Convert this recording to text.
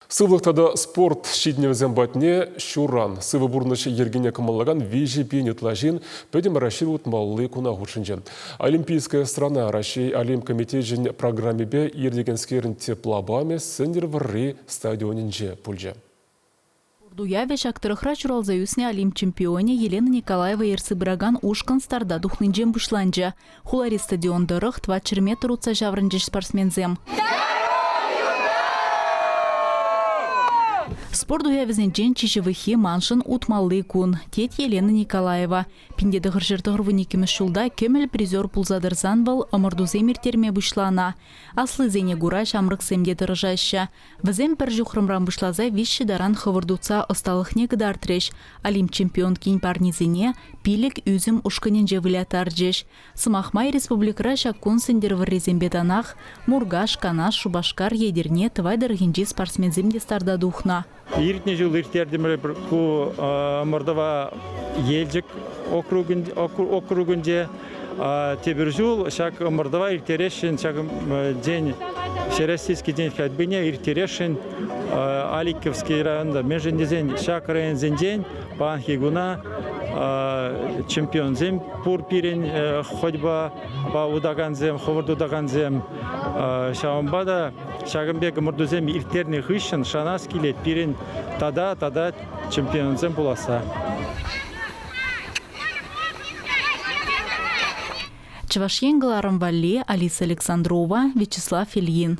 Сывлӑх тата спорт ҫитӗнӗвӗсем патне ҫуран сывӑ пурнӑҫ йӗркине кӑмӑллакан 3000 ытла ҫын Пӗтӗм Раҫҫей утмалли куна хутшӑнчӗ. Олимпийская страна Раҫҫей Олимп комитечӗн программипе иртекенскерӗн тӗп лапамӗ Сӗнтӗрвӑрри стадионӗнче пулчӗ. Уявӗ ҫак тӑрӑхра ҫуралса ӳснӗ Олимп чемпионӗ Елена Николаева ертсе пыракан ушкӑн старта тухнинчен пуҫланчӗ. Хулари стадион тӑрӑх тӑватҫӗр метр утса ҫаврӑнчӗҫ спортсменсем. Спорт уявӗсенчен чи ҫывӑххи маншӑн утмалли кун, тет Елена Николаева. 1992 ҫулта кӗмӗл призер пулса тӑрсан вӑл ӑмӑртусем ирттерме пуҫланӑ. Аслисене кура ҫамрӑксем те тӑрӑшаҫҫӗ. Вӗсем пӗр ҫухрӑмран пуҫласа виҫҫӗ таран хӑвӑрт утса ӑсталӑхне кӑтартрӗҫ. Олимп чемпионкин парнисене пилӗк ӳсӗм ушкӑнӗнче выляттарчӗҫ. Сӑмах май, республикӑра ҫак кун Сӗнтӗрвӑррисемпе танах Муркаш, Канаш, Шупашкар, Етӗрне, Тӑвай тӑрӑхӗнчи спортсменсем те старта тухнӑ. Иртнӗ ҫул ирттертӗмӗр ку ӑмӑртӑва Елчӗк округӗнче. Тепӗр ҫул ҫак ӑмӑртӑва ирттересшӗн, ҫак день Всероссийский день ходьбине ирттересшӗн Аликовский районта. Мӗншӗн тесен ҫак районсенчен паянхи куна чемпионсем пур пирӗн ходьба утакансем, хӑвӑрт утакансем. Ҫавӑнпа та ҫакӑн пек ӑмӑртусем ирттернӗ хыҫҫӑн шанас килет пирӗн тата тата чемпионсем пуласса. Чӑваш Ен кӑларӑм валли Алиса Александрова, Вячеслав Ильин.